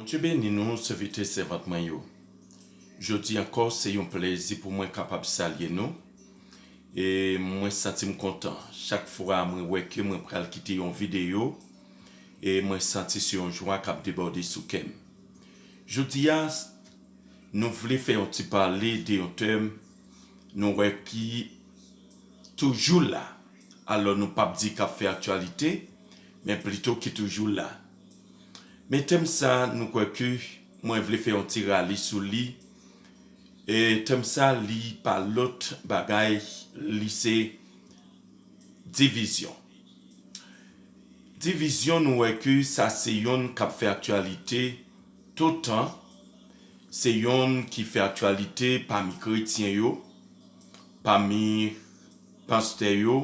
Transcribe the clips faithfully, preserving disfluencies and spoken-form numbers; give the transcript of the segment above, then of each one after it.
Bondye beni nou, sèvitè, sèvant mwen yo. Jodi ankò, se yon plezi pou mwen kapab salye nou. E mwen santi m kontan. Chak fwa mwen wè ke mwen pral kite yon videyo, e mwen santi se yon jwa k ap debòde sou kè m. Jodi a, nou vle fè yon ti pale de yon tèm nou wè ki toujou la. Alò, nou p ap di k ap fè aktyalite, men plito ki toujou la. Men tèm sa, nou kwè ke mwen vle fè yon ti rale sou li. E tèm sa, li pa lòt bagay, li se divizyon. Divizyon, nou wè ke sa se yonn k ap fè aktyalite toutan. Se yonn ki fè aktyalite pami kretyen yo, pami pastè yo,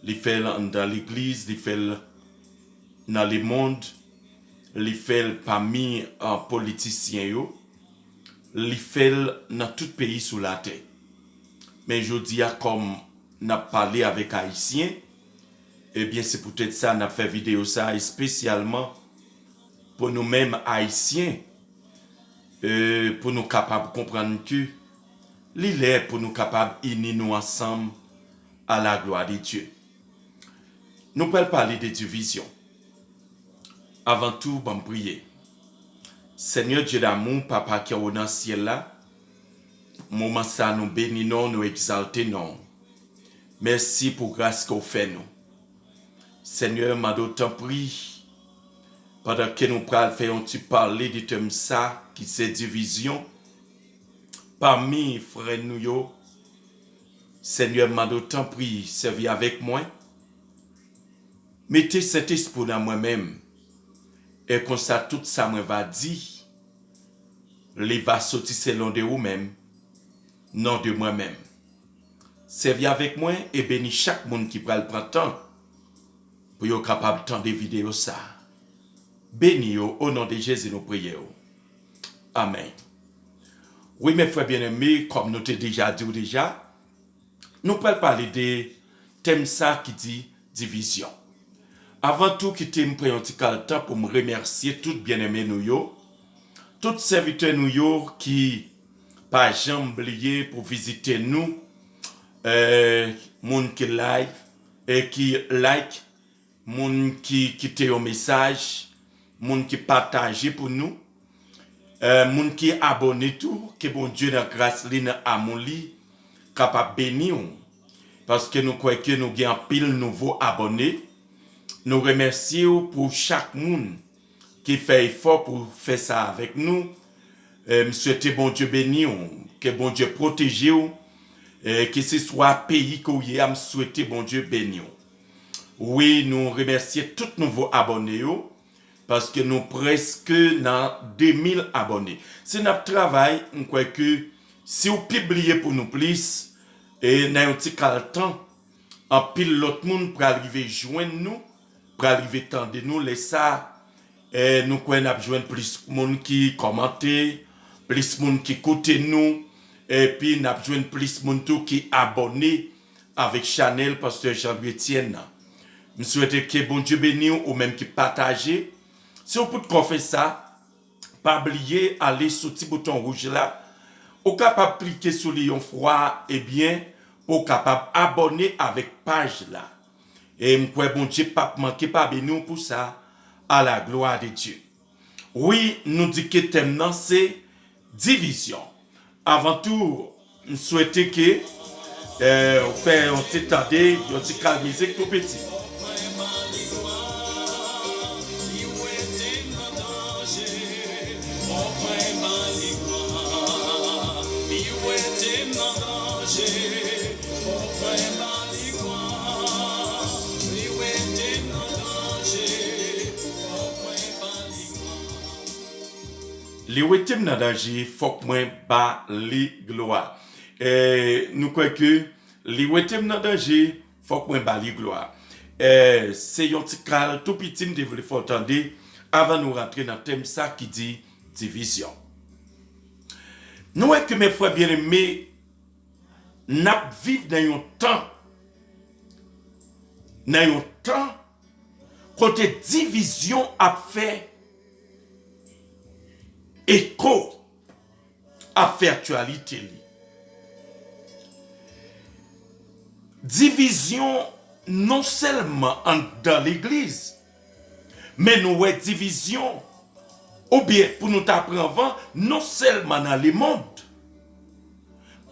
li fè l anndan legliz, li fè l nan lemonn, li fè l pami, ah, politisyen yo, li fè l nan tout peyi sou latè. Men jodi a, kòm n ap pale avèk Ayisyen, ebyen, se poutèt sa n ap fè videyo sa a espesyalman pou nou menm Ayisyen, e, pou nou kapab konprann ke li lè pou nou kapab ini nou ansanm à la gloire de Dieu. Nou pral pale de divizyon. Avan tou, ban m priye. Senyè Dye damou, Papa ki anwo nan syèl la, moman sa a nou beni non w, nou egzalte non w. Mèsi pou gras ke w fè nou. Senyè, m mande w tanpri, pandan ke nou pral fè yon ti pale de tèm sa ki se divizyon pami frè nou yo, Senyè, m mande w tanpri, sèvi avèk mwen. Mete Sentespri w nan mwen menm, e konsa tout sa mwen va di, li va soti selon de ou menm, non de mwen menm. Sèvi avèk mwen e beni chak moun ki pral pran tan pou yo kapab tande videyo sa a. Beni yo, o non de Jezi nou priye w. Amèn. Wi, mes frères bien-aimés, kòm nou te deja di w deja, nou pral pale de tèm sa ki di divizyon. Avan tou, kite m pran yon ti kal tan pou m remèsye tout byeneme nou yo, tout sèvitè nou yo ki pa janm bliye pou vizite nou, eh, moun ki live, e ki like, moun ki kite yon mesaj, moun ki pataje pou nou, eh, moun ki abòne tou, ke Bondye nan gras li, nan amou li, kapab beni w. Paske nou kwè ke nou gen anpil nouvo abòne. Nou remèsye w pou chak moun ki fè efò pou fè sa avèk nou. Eh, m swete Bondye beni w, ke Bondye pwoteje w, eh, keseswa peyi ke w ye a, m swete Bondye beni w. Wi, nou remèsye tout nouvo abòne yo, paske nou prèske nan de mil abòne. Si n ap travay, m kwè ke si w pibliye pou nou plis, e nan yon ti kal tan, anpil lòt moun pral rive jwenn nou, pral rive tande nou. Lè sa, eh, nou kwè n ap jwenn plis moun ki kòmante, plis moun ki koute nou, epi n ap jwenn plis moun tou ki abòne avèk chanèl Pastè Jean Louis Etienne nan. M swete ke Bondye beni w, ou menm ki pataje. Si w potko fè sa, pa bliye ale sou ti bouton wouj la. Ou kapab klike sou li yon fwa, ebyen, pou w kapab abòne avèk paj la. E m kwè Bondye p ap manke pa beni w pou sa, à la gloire de Dieu. Wi, nou di ke tèm nan se divizyon. Avan tou, m swete ke, eh, ou fè yon ti tande, yon ti kal mizik tou piti. Li wete m nan danje, fòk mwen ba li glwa. Eh, nou kwè ke li wete m nan danje, fòk mwen ba li glwa. Eh, se yon ti kal tou piti m te vle fè w tande avan nou rantre nan tèm sa ki di divizyon. Nou wè ke, mes frères bien-aimés, n ap viv nan yon tan, nan yon tan kote divizyon ap fè Eko ap fè aktyalite li. Divizyon non sèlman anndan legliz, men nou wè divizyon, oubyen pou nou ta pran van, non sèlman nan lemonn,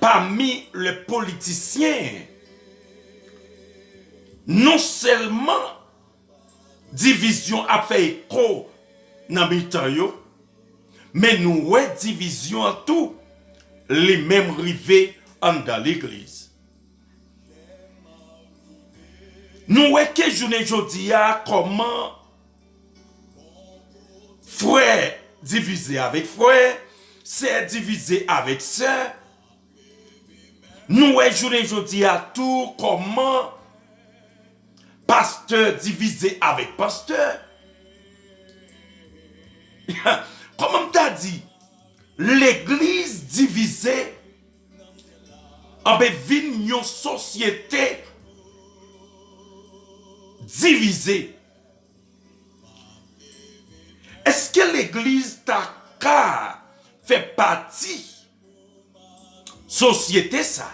pami lè politisyen, non sèlman divizyon ap fè eko nan mitan yo, men nou wè divizyon an tou, li menm rive anndan legliz. Nou wè ke jounen jodi a, kòman frè divize avèk frè, sè divize avèk sè. Nou wè jounen jodi a tou kòman pastè divize avèk pastè. Kòman m ta di, legliz divize, anben vin yon sosyete divize. Èske legliz ta ka fè pati sosyete sa?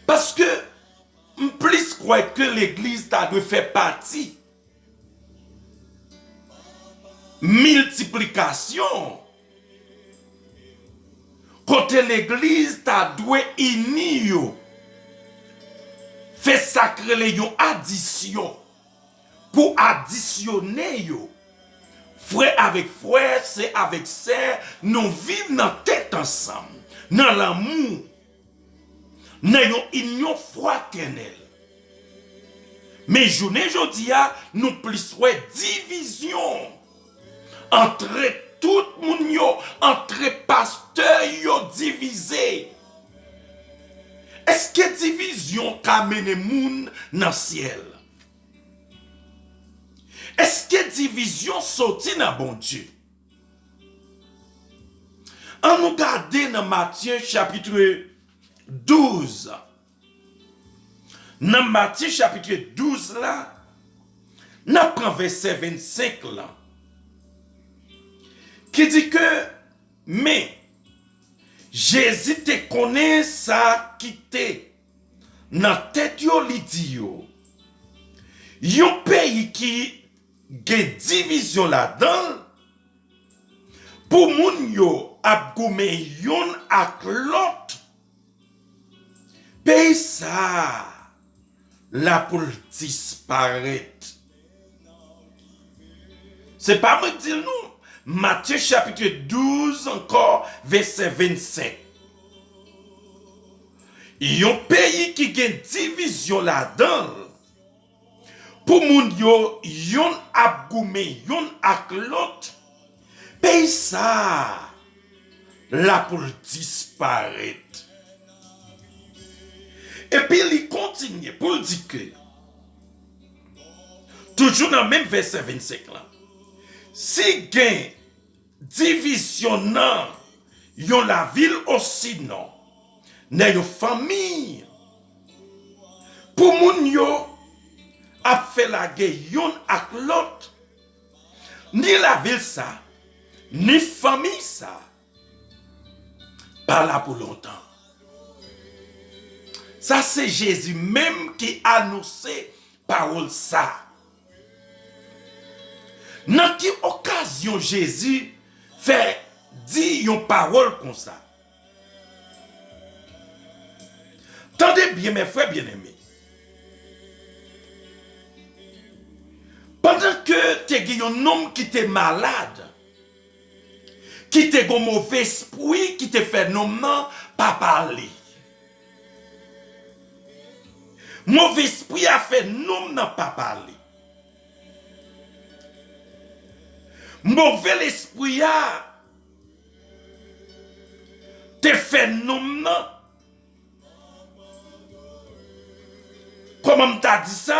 Paske m plis kwè ke legliz ta dwe fè pati miltiplikasyon, kote legliz ta dwe ini yo, fè sa k rele yon adisyon, pou adisyone yo. Frè avèk frè, sè avèk sè, nou viv nan tèt ansanm, nan lanmou, nan yon inyon fratènèl. Men jounen jodi a, nou plis wè divizyon antre tout moun yo, antre pastè yo divize. Èske divizyon ka mennen moun nan syèl? Èske divizyon soti nan Bondye? An nou gade nan Matye chapit douz. Nan Matye chapit douz la, n ap pran vèsè vennsenk lan, ki di ke, men, Jezi te konnen sa ki te nan tèt yo, li di yo, yon peyi ki gen divizyon ladan l, pou moun yo ap goumen youn ak lòt, peyi sa a la pou l disparèt. Se pa mwen k di l non. Matye chapit douz ankò, vèsè vennsenk. Yon peyi ki gen divizyon ladan l, pou moun yo, youn ap goumen youn ak lòt, peyi sa a la pou l disparèt. Epi li kontinye pou l di ke, toujou nan menm vèsè vennsenk lan, si gen divizyon nan yon lavil osinon nan yon fanmi, pou moun yo ap fè lagè youn ak lòt, ni lavil sa, ni fanmi sa, pa la pou lontan. Sa se Jezi menm ki anonse pawòl sa. Nan ki okazyon Jezi fè di yon pawòl konsa? Tande byen, mè frè byeneme. Pandan ke te gen yon nonm ki te malad, ki te gon move espri ki te fè nonm nan pa pale. Move espri a fè nonm nan pa pale. Move lespri a te fè nonm nan, kòman m ta di sa,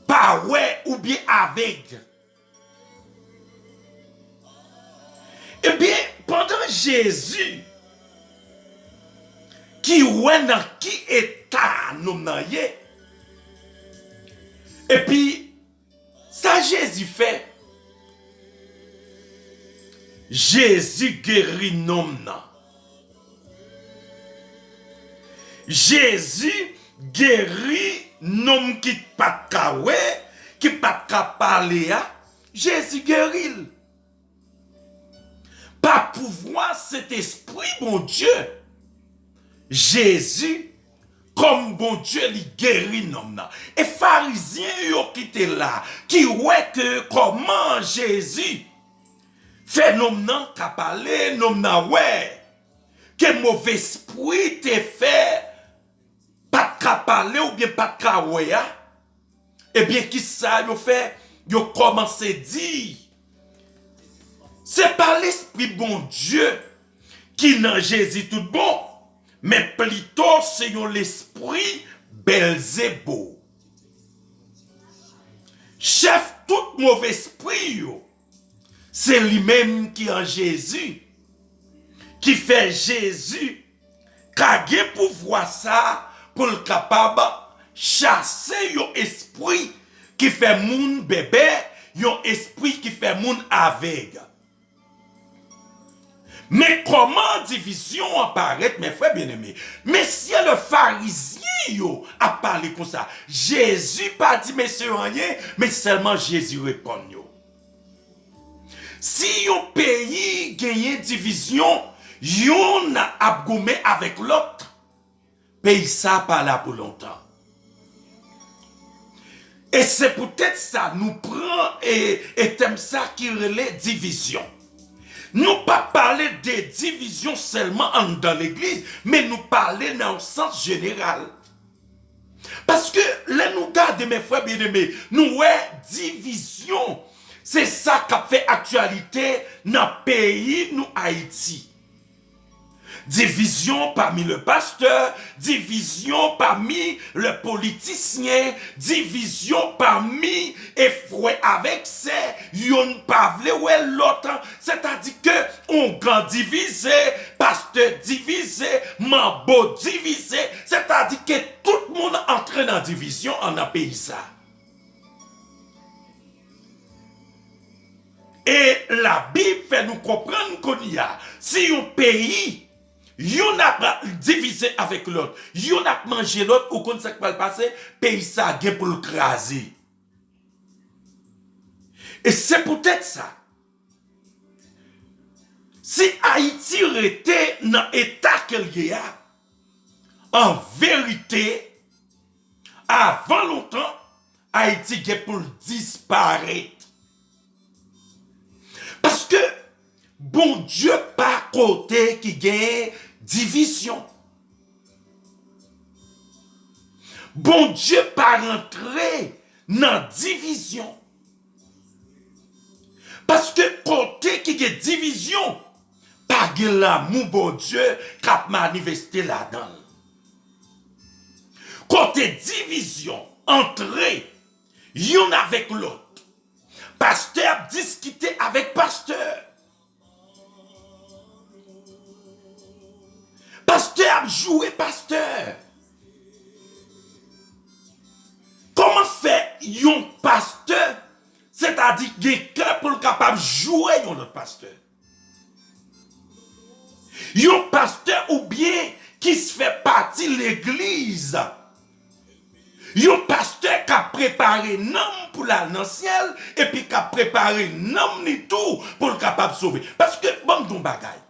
pa wè oubyen avèg. Ebyen, pandan Jezi ki wè nan ki eta nonm nan ye, epi sa Jezi fè? Jezi geri nonm nan. Jezi geri nonm ki pa t ka wè, ki pa t ka pale a. Jezi geri l. Pa pouvwa Sentespri Bondye, Jezi, kòm Bondye, li geri nonm nan. E Farizyen yo ki te la, ki wè ke kòman Jezi fè nonm nan ka pale, nonm nan wè ke movespri te fè pa t ka pale oubyen pa t ka wè a, ebyen, kisa yo fè? Yo kòmanse di, se pa Lespri Bondye ki nan Jezi tout bon, men plito se yon lespri Bèlzebo, chèf tout movespri yo. Se li menm ki an Jezi, ki fè Jezi ka gen pouvwa sa a pou l kapab chase yon espri ki fè moun bèbè, yon espri ki fè moun avèg. Men kòman divizyon an parèt, mes frères bien-aimés? Mesye le Farizyen yo ap pale konsa. Jezi pa di mesye yo anyen, men sèlman Jezi reponn yo. Si yon peyi genyen divizyon, youn ap goumen avèk lòt, peyi sa pa la pou lontan. E se poutèt sa nou pran e, e tèm sa ki rele divizyon. Nou pa pale de divizyon sèlman anndan legliz, men nou pale nan yon sans jeneral. Paske lè nou gade, mes frères bien-aimés, nou wè divizyon, se sa k ap fè aktyalite nan peyi nou Ayiti. Divizyon pami le pastè, divizyon pami le politisyen, divizyon pami e frè avèk sè, youn pa vle wè lòt. Sètadi ke ongan divize, pastè divize, manbo divize, sètadi ke tout moun antre nan divizyon an nan peyi sa. E Labib fè nou konprann kounye a, si yon peyi, youn ap divize avèk lòt, youn ap manje lòt, ou konn sa k pral pase, peyi sa gen pou l kraze. E se poutèt sa, si Ayiti rete nan eta ke l ye a, an verite, avan lontan, Ayiti gen pou l disparèt. Paske Bondye pa kote ki gen divizyon. Bondye pa rantre nan divizyon. Paske kote ki gen divizyon, pa gen lanmou Bondye k ap manifeste ladan l. Kote divizyon antre youn avèk lòt, pastè ap diskite avèk pastè. Pastè ap joure pastè. Kòman fè yon pastè, sètadi gen kè pou l kapab joure yon lòt pastè? Yon pastè oubyen ki fè pati legliz. Yon pastè k ap prepare nanm pou l al nan syèl, epi k ap prepare nanm ni tou pou l kapab sove. Paske, ban m di w yon bagay.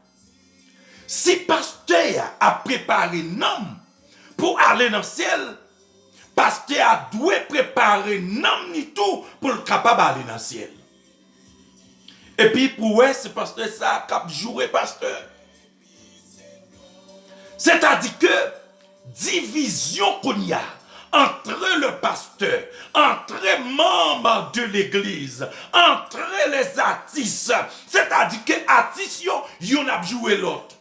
Si pastè a ap prepare nanm pou ale nan syèl, pastè a dwe prepare nanm ni tou pou l kapab ale nan syèl. Epi pou wè si pastè sa a k ap joure pastè. Sètadi ke divizyon kounye a antre le pastè, antre manm de legliz, antre les artistes, sètadi ke atis yo, youn ap joure lòt.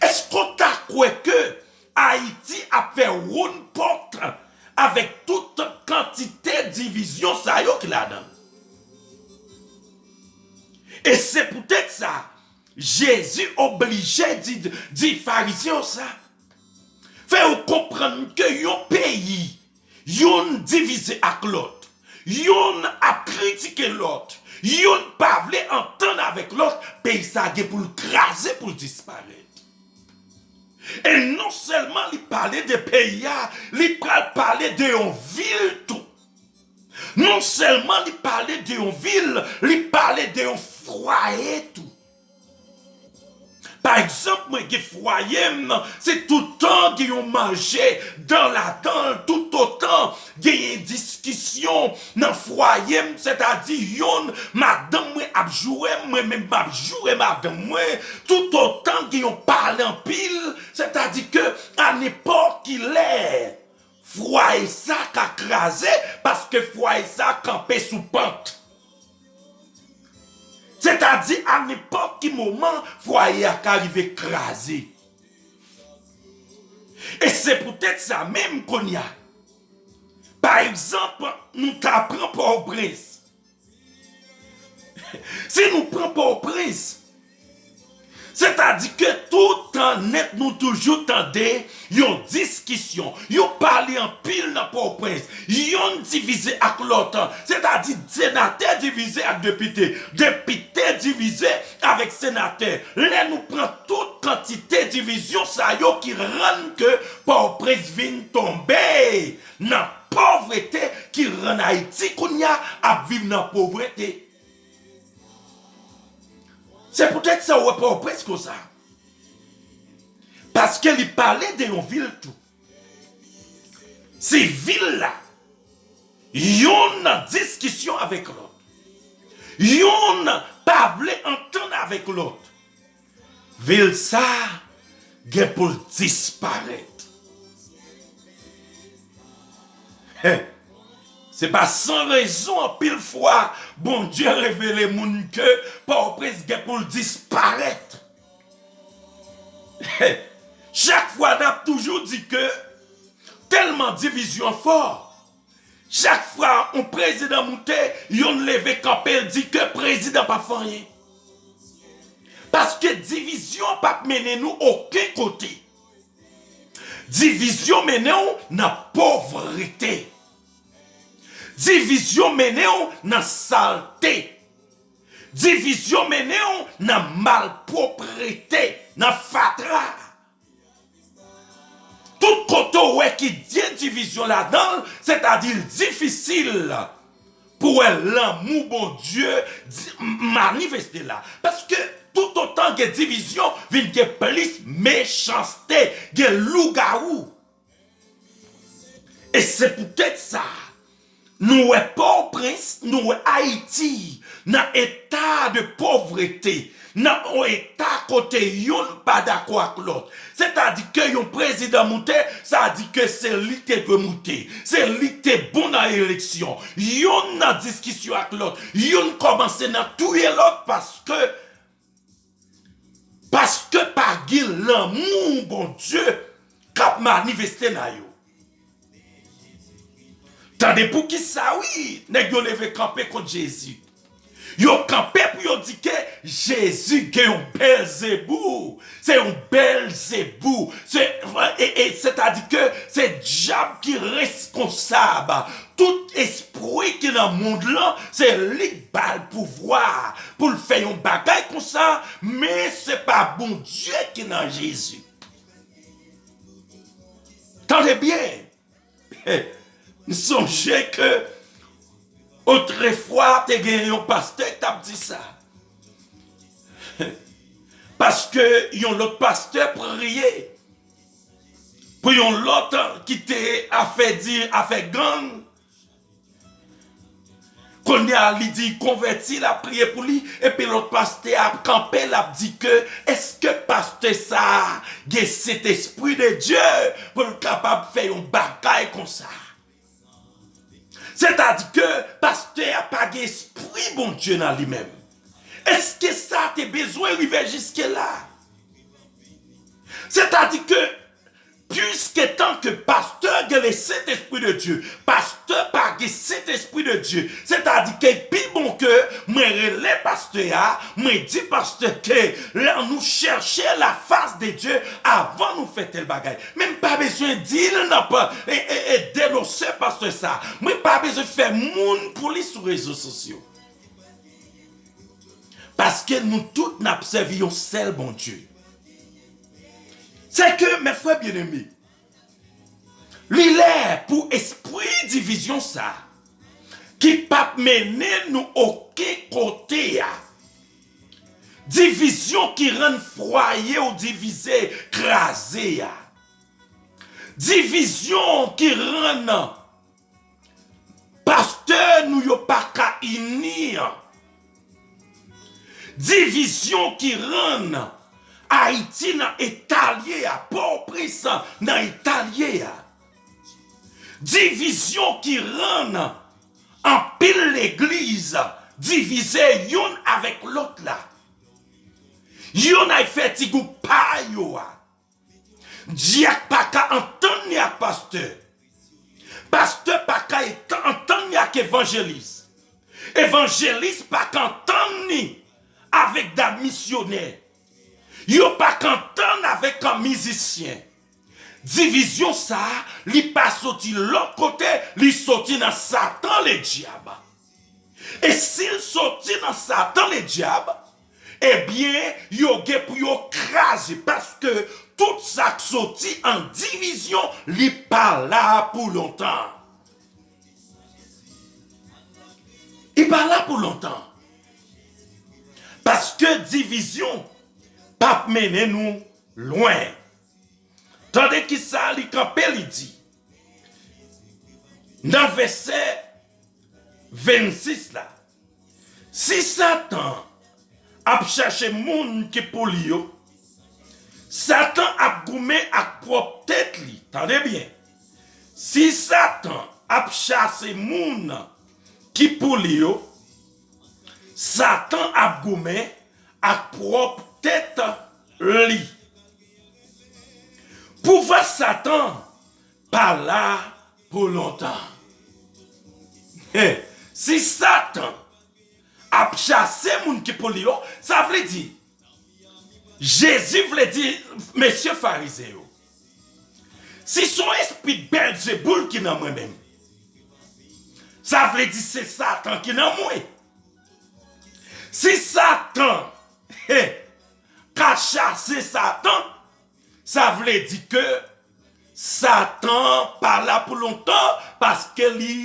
Èske w ta kwè ke Ayiti ap fè wonn pòt avèk tout kantite divizyon sa yo ki ladan l? E se poutèt sa, Jezi oblije di, di Farizyen yo sa. Fè yo konprann ke yon peyi, youn divize ak lòt, Youn ap kritike lòt, youn pa vle antann avèk lòt, peyi sa gen pou l kraze, pou l disparèt. E non sèlman li pale de peyi a, li pral pale de yon vil tou. Non sèlman li pale de yon vil, li pale de yon fwaye tou. Pa egzanp, mwen gen fwaye m, se toutan gen yon manje dan ladan l, toutotan genyen diskisyon nan fwaye m, sètadi youn, madanm mwen ap joure m, mwen menm m ap joure madanm mwen, toutotan gen yon pale anpil, sètadi ke a nenpòt ki lè, fwaye sa ka kraze, paske fwaye sa kanpe sou pant. Sètadi, a nenpòt ki moman, fwaye a ka rive kraze. E se poutèt sa menm kounye a. Pa egzanp, nou ta pran Pòtoprens. Si nou pran Pòtoprens, sètadi ke toutan nèt nou toujou tande yon diskisyon, yon pale anpil nan Pòtoprens, yonn divize ak lòt, sètadi senatè divize ak depite, depite divize avèk senatè. Lè nou pran tout kantite divizyon sa yo ki rann ke Pòtoprens vin tonbe nan povrete, ki rann Ayiti kounye a ap viv nan povrete. Se poutèt sa w wè Pòtoprens konsa. Paske li pale de yon vil tou. Se vil la. Yonn nan diskisyon avèk lòt. Yonn pa vle antann avèk lòt. Vil sa gen pou l disparèt. Hen. Se pa san rezon anpil fwa Bondye revele moun ke Pòtoprens gen pou l disparèt. Chak fwa n ap toujou di ke tèlman divizyon an fò, chak fwa yon prezidan moute, yonn leve kanpe l di ke prezidan p ap fè anyen. Paske divizyon p ap mennen nou okenn kote. Divizyon mennen w nan povrete. Divizyon mennen w nan salte. Divizyon mennen w nan malpwoprete, nan fatra. Tout kote w wè ki gen divizyon ladan l, sètadi l difisil pou w wè lanmou Bondye di- manifeste la. Paske toutotan gen divizyon, vin gen plis mechanste, gen lougawou. E se poutèt sa, nou wè Pòtoprens, nou wè Ayiti nan eta de povrete, nan yon eta kote yonn pa dakò ak lòt. Sètadi ke yon prezidan moute, sa di ke se li te dwe moute, se li te bon nan eleksyon. Yonn nan diskisyon ak lòt, yonn kòmanse nan touye lòt paske Paske pa gen lanmou Bondye k ap manifeste nan yo. Tande poukisa wi, nèg yo leve kanpe kont Jezi. Yo kanpe pou yo di ke Jezi gen yon Bèlzebou. Se yon Bèlzebou. Se, e, e, sètadi ke se dyab ki reskonsab. Tout espri ki nan mond lan, se li k ba l pouvwa pou l fè yon bagay konsa, men se pa Bondye ki nan Jezi. Tande byen. M sonje ke otrefwa te gen yon pastè ki t ap di sa. Paske yon lòt pastè priye pou yon lòt ki te afè di afè gang. Kounye a, li di konvèti, l ap priye pou li, epi lòt pastè a ap kanpe, l ap di ke, èske pastè sa a gen Sentespri de Dye pou l kapab fè yon bagay konsa? Sètadi ke pastè a pa gen Espri Bondye nan li menm. Èske sa te bezwen rive jiske la? Sètadi ke Piske tan ke pastè gen le Sentespri de Dye, pastè pa gen Sentespri de Dye. Sètadi ke pi bon ke mwen rele pastè a, mwen di pastè ke la nou chèche la fas de Dye avan nou fè tèl bagay. Men m pa bezwen di l nan pa, e, e, e denonse pastè sa. Mwen pa bezwen fè moun pou li sou rezo sosyo. Paske nou tout n ap sèvi yon sèl Bondye. Se ke, mè frè byeneme, li lè pou espri divizyon sa ki p ap mennen nou okenn kote a. Divizyon ki rann fwaye w divize, kraze a. Divizyon ki rann pastè nou yo pa ka ini an. Divizyon ki rann Ayiti nan eta l ye a, Pòtoprens nan eta l ye a. Divizyon ki rann anpil legliz divize youn avèk lòt la. Youn ay fè ti gwoup pa yo a. Dyak pa ka antann li ak pastè. Pastè pa ka etan-, antann li ak evanjelis. Evanjelis pa ka antann li avèk da misyonè. Yo pa ka antann avèk an mizisyen. Divizyon sa a, li pa soti lòt kote, li soti nan Satan Ledyab. E si l soti nan Satan Ledyab, ebyen, yo gen pou yo kraze, paske tout sa k soti an divizyon, li pa la pou lontan. Li pa la pou lontan. Paske divizyon p ap mennen nou lwen. Tande kisa li kanpe, li di nan vèsè vennsis la, si Satan ap chache moun ki pou li yo, Satan ap goumen ak pwòp tèt li. Tande byen. Si Satan ap chase moun ki pou li yo, Satan ap goumen ak pwòp tèt li. Pouvwa Satan pa la pou lontan. He, si Satan ap chase moun ki pou li yo, sa vle di, Jezi vle di, mesye Farize yo, si se yon espri Bèlzeboul ki nan mwen menm, sa vle di se Satan ki nan mwen. Si Satan, he, ka chase Satan, sa vle di ke Satan pa la pou lontan paske li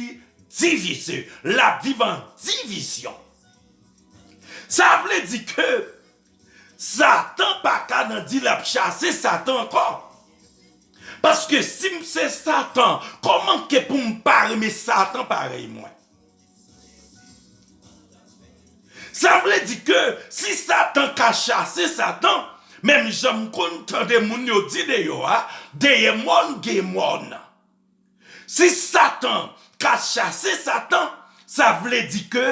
divize. L ap viv an divizyon. Sa vle di ke Satan pa ka nan di l ap chase Satan ankò. Paske si m se Satan, kòman ke pou m pa renmen Satan parèy mwen? Sa vle di ke si Satan ka chase Satan, menm jan m konn tande moun yo di deyò a, dèyè mòn gen mòn. Si Satan ka chase Satan, sa vle di ke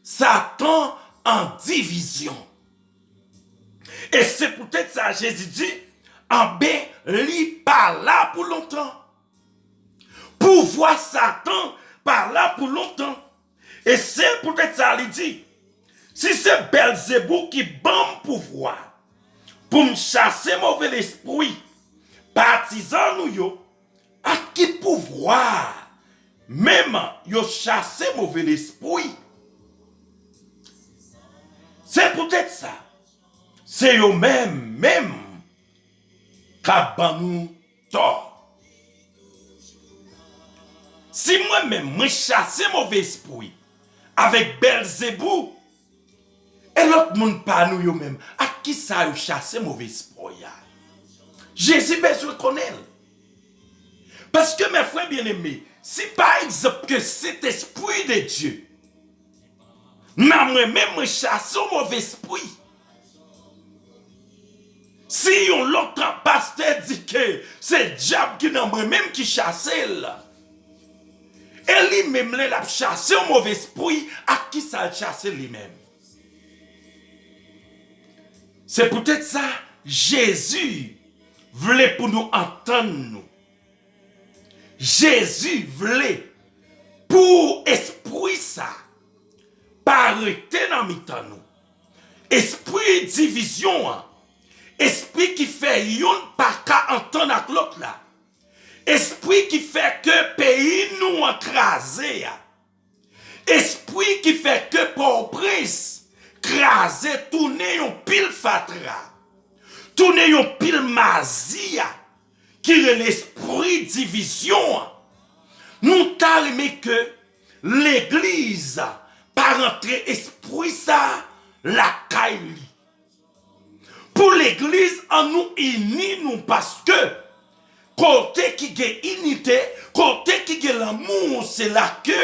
Satan an divizyon. E se poutèt sa Jezi di, anben, li pa la pou lontan. Pouvwa Satan pa la pou lontan. E se poutèt sa li di, si se Bèlzebou ki ban m pouvwa pou m chase move lespri, patizan nou yo, ak ki pouvwa menm yo chase move lespri? Se poutèt sa, se yo menm, menm k ap ban nou tò. Si mwen menm, mwen chase move espri avèk Bèlzebou, e lòt moun pa nou yo menm, ak ki sa yo chase move espri a? Jezi bezwen konnen l. Paske, mè frè byeneme, si pa egzanp ke Sentespri de Dye nan mwen menm, mwen chase yon move espri. Si yon lòt pastè di ke se dyab ki nan mwen menm ki chase l, e li menm lè l ap chase yon move espri, ak ki sa l chase li menm? Se poutèt sa, Jezi vle pou nou antann nou. Jezi vle pou espri sa pa rete nan mitan nou. Espri divizyon an, espri ki fè youn pa ka antann ak lòt la, espri ki fè ke peyi nou an kraze a, espri ki fè ke Pòtoprens kraze, tounen yon pil fatra, tounen yon pil maziya ki rele espri divizyon an. Nou ta renmen ke legliz pa rantre espri sa lakay li. Pou legliz, ann nou ini nou, paske kote ki gen inite, kote ki gen lanmou, se la ke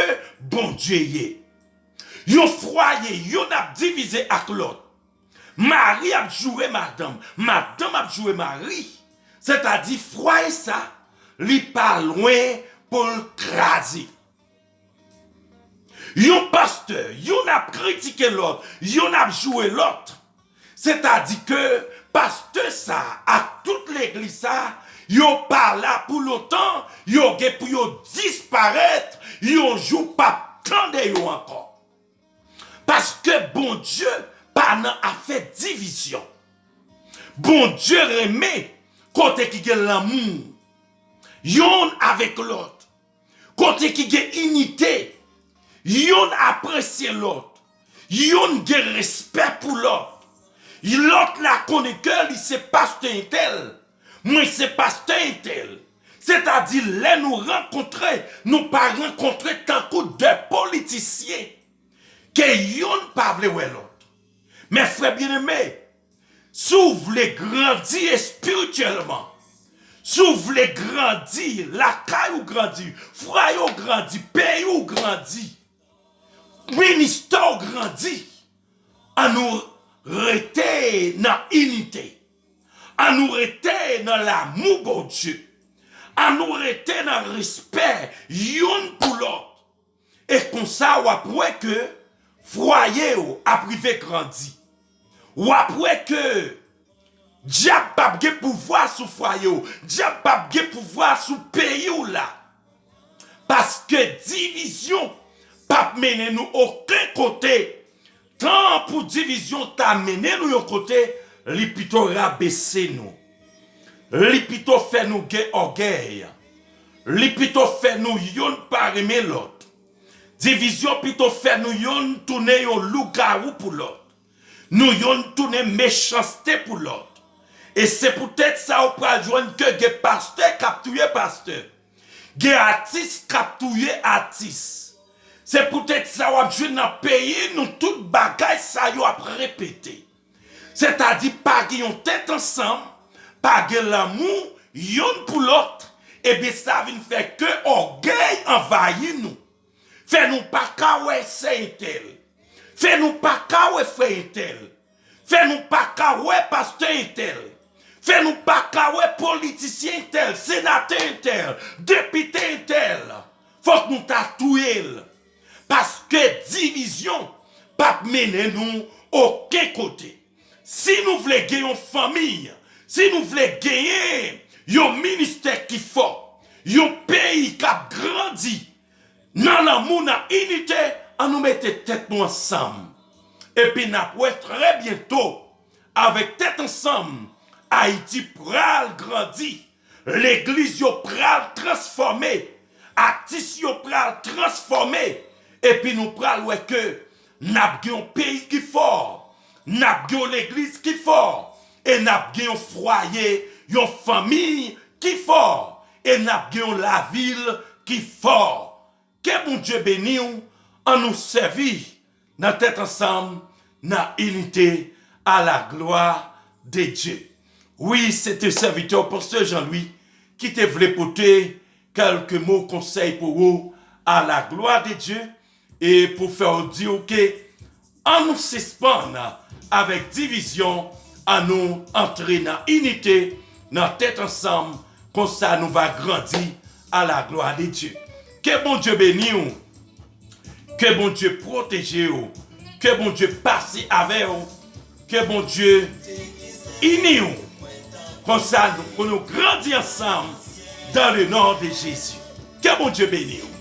Bondye ye. Yon fwaye, youn ap divize ak lòt. Mari ap joure madanm, madanm ap joure mari. Sètadi fwaye sa, li pa lwen pou l kraze. Yon pastè, youn ap kritike lòt, youn ap joure lòt. Sètadi ke pastè sa ak tout legliz sa, yo pa la pou lontan, yo gen pou yo disparèt, yon jou p ap tande yo ankò. Paske Bondye pa nan afè divizyon. Bondye renmen kote ki gen lanmou youn avèk lòt, kote ki gen inite, youn apresye lòt, youn gen respè pou lòt. Lòt la konnen ke li se pastè entèl, mwen se pastè entèl. Sètadi lè nou rankontre, nou pa rankontre tankou de politisyen ke youn pa vle wè lòt. Men frè byeneme, si w vle grandi espirityèlman, si w vle grandi, lakay ou grandi, fwaye w grandi, peyi w grandi, ministè w grandi, ann nou rete nan inite. Ann nou rete nan lanmou Bondye. Ann nou rete nan respè youn pou lòt. E konsa, w ap wè ke fwaye w ap rive grandi. W ap wè ke dyab p ap gen pouvwa sou fwaye w, dyab p ap gen pouvwa sou peyi w la. Paske divizyon p ap mennen nou okenn kote. Tan pou divizyon ta mennen nou yon kote, li pito rabese nou. Li pito fè nou gen ògèy. Li pito fè nou youn pa renmen lòt. Divizyon pito fè nou youn tounen yon lougawou pou lòt. Nou youn tounen mechanste pou lòt. E se poutèt sa ou pral jwenn ke gen pastè k ap touye pastè. Gen atis k ap touye atis. Se poutèt sa w ap jwenn nan peyi nou tout bagay sa yo ap repete. Sètadi pa gen yon tèt ansanm, pa gen lanmou youn pou lòt, ebyen sa vin fè ke ògèy anvayi nou. Fè nou pa ka wè sè entèl. Fè nou pa ka wè frè entèl. Fè nou pa ka wè pastè entèl. Fè nou pa ka wè politisyen entèl, senatè entèl, depite entèl. Fòk nou ta touye l. Paske divizyon p ap mennen nou okenn kote. Si nou vle gen yon fanmi, si nou vle genyen yon ministè ki fò, yon peyi k ap grandi, nan lanmou, nan inite, ann nou mete tèt nou ansanm. Epi n ap wè trè byento, avèk tèt ansanm, Ayiti pral grandi, legliz yo pral transfòme, atis yo pral transfòme, epi nou pral wè ke n ap gen yon peyi ki fò, n ap gen yon legliz ki fò, e n ap gen yon fwaye, yon fanmi ki fò, e n ap gen yon lavil ki fò. Ke Bondye beni w, ann nou sèvi nan tèt ansanm, nan inite, à la gloire de Dieu. Wi, se te sèvitè w, pastè Jean Louis, ki te vle pote kèlke mo konsèy pou ou, à la gloire de Dieu, e pou fè w di w ke ann nou sispann avèk divizyon, ann nou antre nan inite, nan tèt ansanm, konsa nou va grandi à la gloire de Dieu. Ke Bondye beni w, ke Bondye pwoteje w, ke Bondye pase avè w, ke Bondye ini w. Konsa nou, pou nou grandi ansanm dans le nom de Jésus. Ke Bondye beni w.